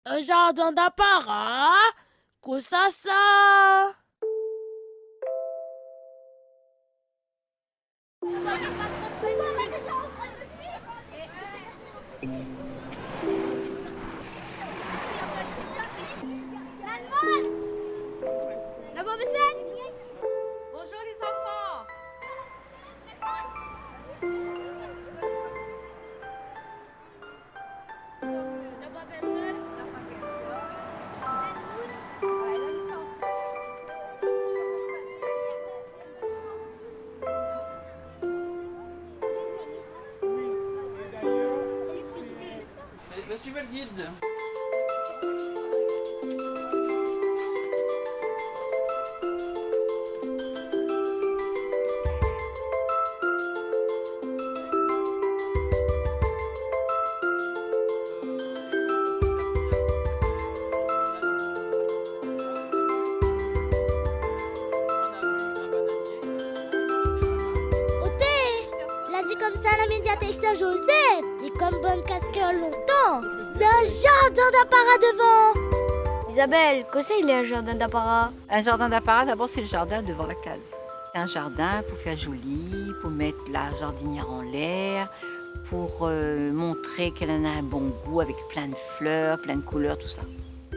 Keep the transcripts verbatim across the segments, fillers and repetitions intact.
Un jardin d'apparat, kosa sa ? Bonjour les enfants. Allez, va suivre le guide. Oté, la di konmsa la médiatèk Saint-Joseph, lé konm bann kaz kréol lontan, na in jardin d'apparat devan. Isabelle, kosa i lé in jardin d'apparat ? Un jardin d'apparat, d'abord, c'est le jardin devant la case. C'est un jardin pour faire joli, pour mettre la jardinière en l'air, pour, euh, montrer qu'elle en a un bon goût avec plein de fleurs, plein de couleurs, tout ça.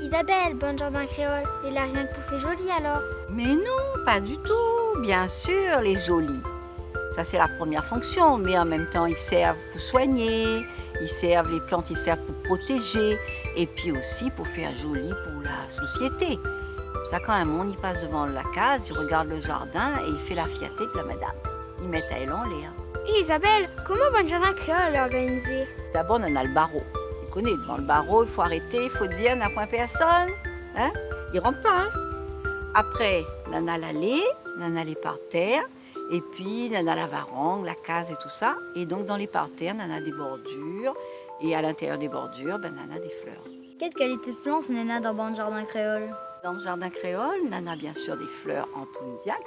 Isabelle, bann jardin kréol, lé la rienk pou fé joli alor ? Mais non, pas du tout. Bien sûr, lé joli. Ça, c'est la première fonction, mais en même temps, ils servent pour soigner, ils servent, les plantes, ils servent pour protéger, et puis aussi pour faire joli pour la société. Sa, kan in moun i pas devan la kaz, i regard le jardin é i fé la fierté de la madame. I mèt aèl anlèr. É Isabelle, koman bann jardin kréol lé organizé ? D'abord, nana le barreau. Ou koné, devan le barreau, il faut arrêter, il faut dire, na poin personne, hein ? I rant pa, hein ? Après, nana l'allée, nana les parterres, et puis nana la varang, la case et tout ça. Et donc, dans les parterres, nana des bordures, et à l'intérieur des bordures, ben, nana des fleurs. Kèl kalité de plant néna dan bann jardin kréol ? Dan jardin kréol, nana bien sûr des fleurs en poum diak,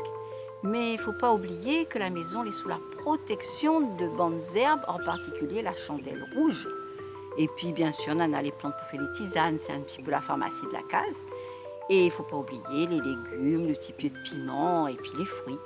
mais faut pas oublier que la maison lé sous la protection de bann zèrb, en particulier la chandelle rouge. Et puis bien sûr, nana les plantes pour faire les tisanes, c'est un petit peu la pharmacie de la case. Et il faut pas oublier les légumes, le petit pied de piment et puis les fruits.